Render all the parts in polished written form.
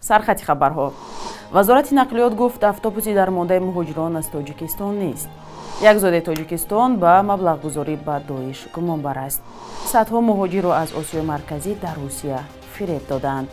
Сархати хабарҳо. Вазорати нақлиёт гуфт, автобуси дармондаи муҳоҷирон аз Тоҷикистон нест. Як зодаи Тоҷикистон ба маблағгузорӣ ба Доиш гумонбар аст. Садҳо муҳоҷирро аз Осиёи Марказӣ дар Русия фиреб доданд.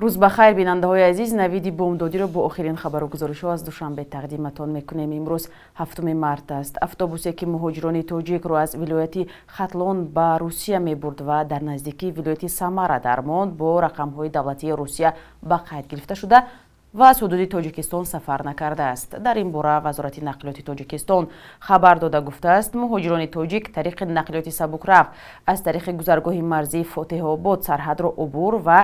Рӯз ба хайр, бинандаҳои азиз. Навиди бомдодиро бо охирин хабару гузоришҳо аз Душанбе тақдиматон мекунем. Имрӯз 7 март аст. Автобусе, ки муҳоҷирони тоҷикро аз вилояти Хатлон ба Русия мебурд ва дар наздикии вилояти Самара дармонд, бо рақамҳои давлатии Русия ба қайд гирифта шуда ва аз ҳудуди Тоҷикистон сафар накардааст. Дар ин бора Вазорати нақлиёти Тоҷикистон хабар дода гуфтааст, муҳоҷирони тоҷик тариқи нақлиёти сабукрав аз тариқи гузаргоҳи марзии Фотеҳобод сарҳадро убур ва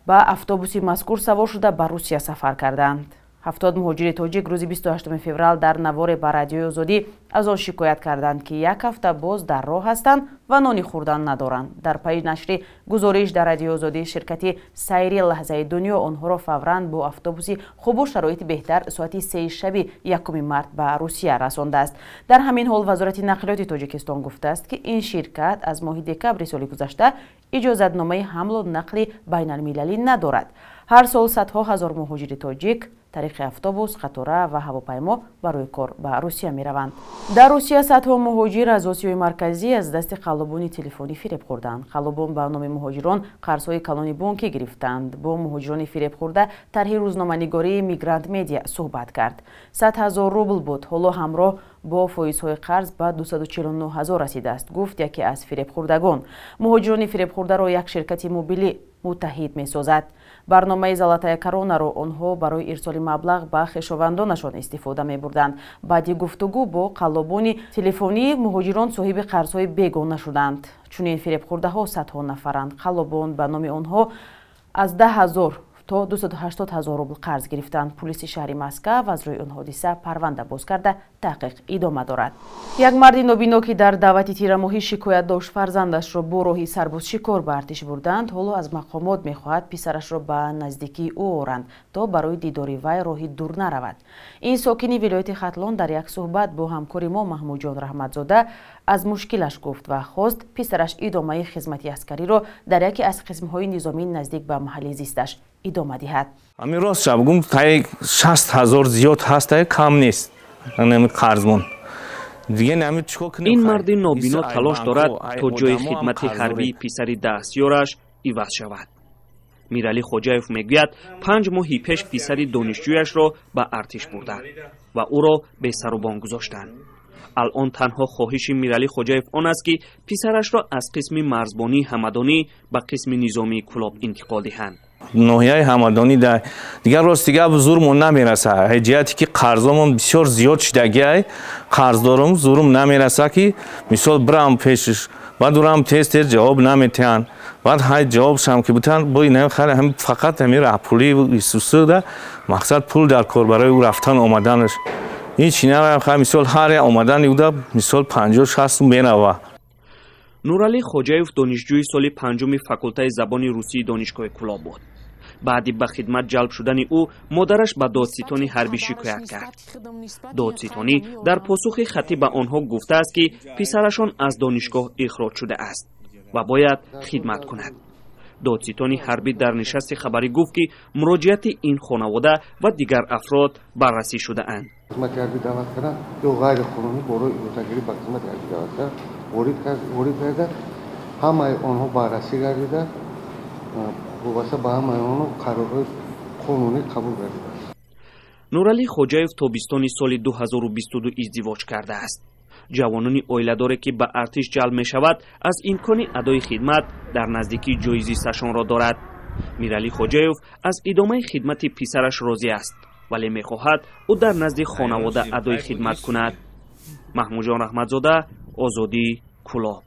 ба автобуси мазкур савор шуда ба Русия сафар карданд. 70 муҳоҷири тоҷик рӯзи 28 феврал дар наворе ба Радиои Озодӣ аз он шикоят карданд, ки як ҳафта боз дар роҳ ҳастанд ва нони хӯрдан надоранд. Дар пайи нашри гузориш дар Радиои Озодӣ, ширкати Сайри лаҳзаи дунё онҳоро фавран бо автобуси хубу шароити беҳтар соати 3 шаби 1 март ба Русия расондааст. Дар ҳамин ҳол Вазорати нақлиёти Тоҷикистон гуфтааст, ки ин ширкат аз моҳи декабри соли гузашта иҷозатномаи ҳамлу нақли байналмилалӣ надорад. Ҳар сол садҳо ҳазор муҳоҷири тоҷик тариқи автобус, қатора ва ҳавопаймо барои кор ба Русия мераванд. Дар Русия садҳо муҳоҷир аз Осиёи Марказӣ аз дасти қаллобони телефонӣ фиреб хӯрданд. Қаллобон ба номи муҳоҷирон қарзҳои калони бонкӣ гирифтанд. Бо муҳоҷирони фиребхӯрда тарҳи рӯзноманигории Мигрант Медиа суҳбат кард. 100 ҳазор рубл буд, ҳоло ҳамроҳ бо фоизҳои қарз ба 249 ҳазор расидааст, гуфт яке аз фиребхӯрдагон. Муҳоҷирони фиребхӯрдаро як ширкати мобилӣ муттаҳид месозад. Барномаи Золотая Коронаро онҳо барои ирсоли маблағ ба хешовандонашон истифода мебурданд. Баъди гуфтугӯ бо қаллобони телефонӣ муҳоҷирон соҳиби қарзҳои бегона шуданд. Чунин фиребхӯрдаҳо садҳо нафаранд. Қаллобон ба номи онҳо аз 10 ҳазор то 280 ҳазор рубл қарз гирифтанд. Пулиси шаҳри Москав аз рӯи он ҳодиса парванда боз карда, таҳқиқ идома дорад. Як марди нобино, ки дар даъвати тирамоҳӣ шикоят дошт фарзандашро бо роҳи сарбозшикор ба артиш бурданд, ҳоло аз мақомот мехоҳад писарашро ба наздикии ӯ оранд, то барои дидори вай роҳи дур наравад. Ин сокини вилояти Хатлон дар як суҳбат бо ҳамкори мо Маҳмудҷон Раҳматзода аз мушкилаш гуфт ва хост писараш идомаи хизмати аскариро дар яке аз қисмҳои низомии наздик ба маҳалли зисташ идома диҳад. Ами рост шаб гум таи 60 ҳазор зиёд ҳаст, кам нест қарзмон. Ин марди нобино талош дорад, то ҷои хидмати ҳарбии писари дастёраш иваз шавад. Миралӣ Хоҷаев мегӯяд, 5 моҳи пеш писари донишҷӯяшро ба артиш бурданд ва ӯро бесарубон гузоштанд. Алон танҳо хоҳиши Миралӣ Хоҷаев он аст, ки писарашро аз қисми марзбонии Ҳамадонӣ ба қисми низомии Кӯлоб интиқол диҳанд. Ноҳияи Ҳамадонӣ дар дигар рост дигар зурмон намераса. Ҷиҳате ки қарзомон бисёр зиёд шидагиай, қарздорум зурум намераса, ки мисол бирам пешиш, баъд урам тез тез ҷавоб наметиҳанд. Баъд ҳай ҷавобшам ки бутан бо ин фақат ҳамин раҳпулӣ исусуда мақсад пул дар кор барои ӯ рафтан омаданаш. Ин чи наравам, мисол ҳар як омадани ӯда мисол 50-60 мерава. Нуралӣ Хоҷаев донишҷӯи соли 5-уми факултаи забони русии Донишгоҳи Кӯлоб буд. Баъди ба хидмат ҷалб шудани ӯ модараш ба додситони ҳарбӣ шикоят кард. Додситонӣ дар посухи хаттӣ ба онҳо гуфтааст, ки писарашон аз донишгоҳ ихроҷ шудааст ва бояд хидмат кунад. Додситони ҳарбӣ дар нишасти хабарӣ гуфт, ки муроҷиати ин хонавода ва дигар афрод баррасӣ шудаанд. Хизмати ҳарбӣ даъват кардан ё ғайриқонунӣ барои иҷозатгирӣ ба хизмати ҳарбӣ даъват кардан ворид карда, ҳамаи онҳо баррасӣ гардида, вобаста ба ҳамаи онҳо қарорҳои қонунӣ қабул гардидааст. Нуралӣ Хоҷаев тобистони соли 2022 издивоҷ кардааст. Ҷавонони оиладоре, ки ба артиш ҷалб мешавад, аз имкони адои хидмат дар наздикии ҷои зисташонро дорад. Миралӣ Хоҷаев аз идомаи хидмати писараш розӣ аст, вале мехоҳад ӯ дар назди хонавода адои хидмат кунад. Маҳмудҷон Раҳматзода, Озодӣ, Кӯлоб.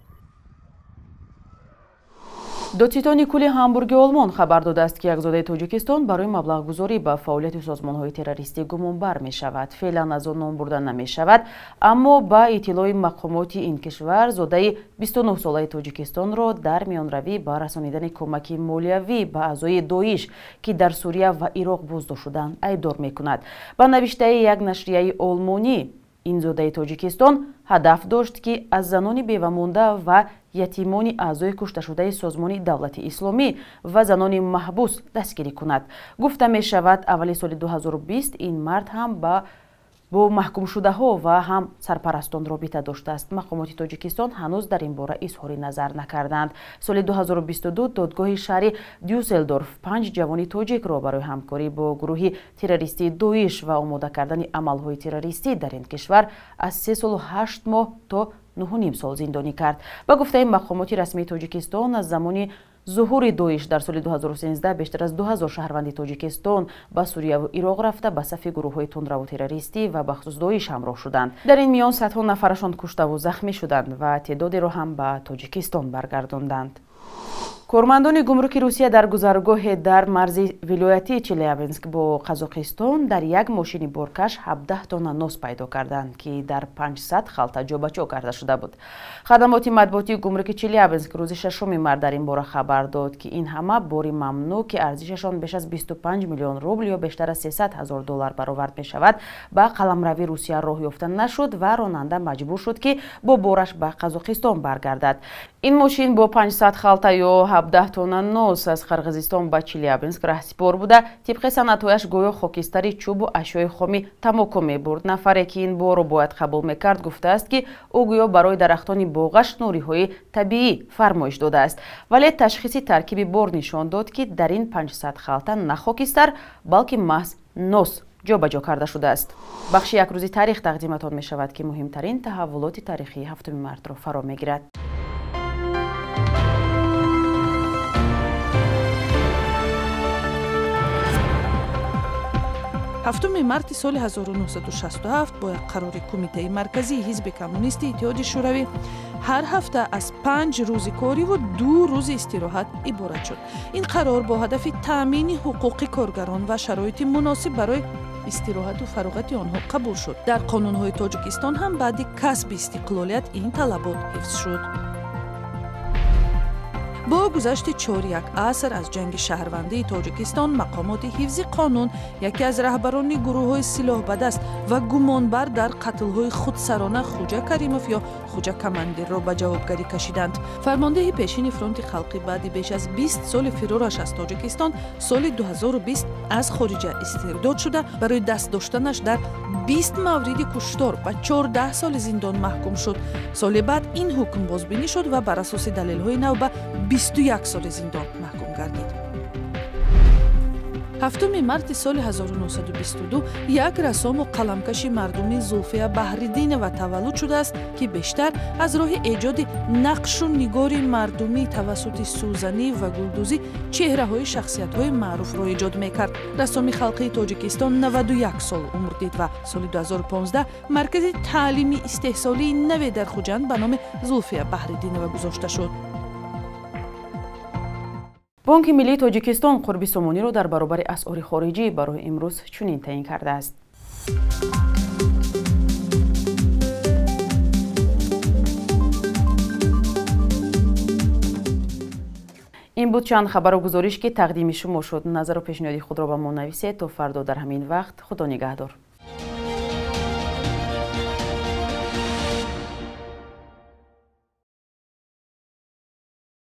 Додситони кулли Ҳамбурги Олмон хабар додааст, ки як зодаи Тоҷикистон барои маблағгузорӣ ба фаъолияти созмонҳои террористӣ гумонбар мешавад. Феълан аз он ном бурда намешавад, аммо ба иттилои мақомоти ин кишвар зодаи 29-солаи Тоҷикистонро дар миёнравӣ ба расонидани кӯмаки молиявӣ ба аъзои Доиш, ки дар Сурия ва Ироқ боздошт шуданд, айбдор мекунад. Ба навиштаи як нашрияи олмонӣ, Ин зодаи Тоҷикистон ҳадаф дошт, ки аз занони бевамонда ва ятимони аъзои кушташудаи Созмони Давлати Исломӣ ва занони маҳбус дастгирӣ кунад. Гуфта мешавад, аввали соли 2020 ин мард ҳам бо маҳкумшудаҳо ва ҳам сарпарастон робита доштааст. Мақомоти Тоҷикистон ҳанӯз дар ин бора изҳори назар накарданд. Соли 2022 додгоҳи шаҳри Дюсселдорф 5 ҷавони тоҷикро барои ҳамкорӣ бо гурӯҳи террористии Доиш ва омода кардани амалҳои террористӣ дар ин кишвар аз 3 солу 8 моҳ то 9,5 сол зиндонӣ кард. Ба гуфтаи мақомоти расмии Тоҷикистон, аз замони зуҳури Доиш дар соли 2013 бештар аз 2000 шаҳрванди Тоҷикистон ба Сурияву Ироқ рафта ба сафи гурӯҳҳои тундраву террористӣ ва бахусус Доиш ҳамроҳ шуданд. Дар ин миён садҳо нафарашон куштаву захмӣ шуданд ва теъдодеро ҳам ба Тоҷикистон баргардонданд. Кормандони гумруки Русия дар гузаргоҳе дар марзи вилояти Челябинск бо Қазоқистон дар як мошини боркаш 17 тонна нос пайдо карданд, ки дар 500 халта ҷобаҷо карда шуда буд. Хадамоти матбуотии гумруки Челябинск рӯзи 6 март дар ин бора хабар дод, ки ин ҳама бори мамнӯъ, ки арзишашон беш аз 25 миллион рубл ё бештар аз 300 ҳазор доллар баровард мешавад, ба қаламрави Русия роҳ ёфта нашуд ва ронанда маҷбур шуд, ки бо бораш ба Қазоқистон баргардад. Ин мошин бо 500 халта ё 17 тонна нос аз Қирғизистон ба Челябинск раҳсипор буда, тибқи санадҳояш гӯё хокистари чӯбу ашёи хоми тамоку мебурд. Нафаре, ки ин борро бояд қабул мекард, гуфтааст, ки ӯ гӯё барои дарахтони боғаш нуриҳои табиӣ фармоиш додааст. Вале ташхиси таркиби бор нишон дод, ки дар ин 500 халта на хокистар, балки маҳз нос ҷобаҷо карда шудааст. Бахши як рӯзи таърих тақдиматон мешавад, ки муҳимтарин таҳаввулоти таърихии 7 мартро фаро мегирад. Ҳафтуми марти соли 1967 бо як қарори Кумитаи Марказии Ҳизби Коммунисти Иттиҳоди Шӯравӣ ҳар ҳафта аз 5 рӯзи кориву 2 рӯзи истироҳат иборат шуд. Ин қарор бо ҳадафи таъмини ҳуқуқи коргарон ва шароити муносиб барои истироҳату фароғати онҳо қабул шуд. Дар қонунҳои Тоҷикистон ҳам баъди касби истиқлолият ин талабот ҳифз шуд. Бо гузашти 4 аср аз ҷанги шаҳрвандии Тоҷикистон, мақомоти ҳифзи қонун яке аз раҳбарони гурӯҳҳои силоҳбадаст ва гумонбар дар қатлҳои худсарона Хуҷа Каримов ё Хуҷа Камандирро ба ҷавобгарӣ кашиданд. Фармондеҳи пешини фронти халқӣ баъди беш аз 20 соли фирораш аз Тоҷикистон соли 2020 аз хориҷа истирдод шуда, барои даст доштанаш дар 20 мавриди куштор ба 14 соли зиндон маҳкум шуд. Соли баъд ин ҳукм бозбинӣ шуд ва бар асоси далелҳои нав ба 21 соли зиндон маҳкум гардид. 7 марти соли 1922 як рассому қаламкаши мардумӣ Зулфия Баҳриддинова таваллуд шудааст, ки бештар аз роҳи эҷоди нақшу нигори мардумӣ тавассути сӯзанӣ ва гулдӯзӣ чеҳраҳои шахсиятҳои маъруфро эҷод мекард. Рассоми халқии Тоҷикистон 91 сол умр дид ва соли 2015 маркази таълими истеҳсолии наве дар Хуҷанд ба номи Зулфия Баҳриддинова гузошта шуд. Бонки Миллии Тоҷикистон қурби сомониро дар баробари асъори хориҷӣ барои имрӯз чунин таъин кардааст. Ин буд чанд хабару гузориш, ки тақдими шумо шуд. Назару пешниҳоди худро ба мо нависед. То фардо дар ҳамин вақт. Худо нигаҳдор.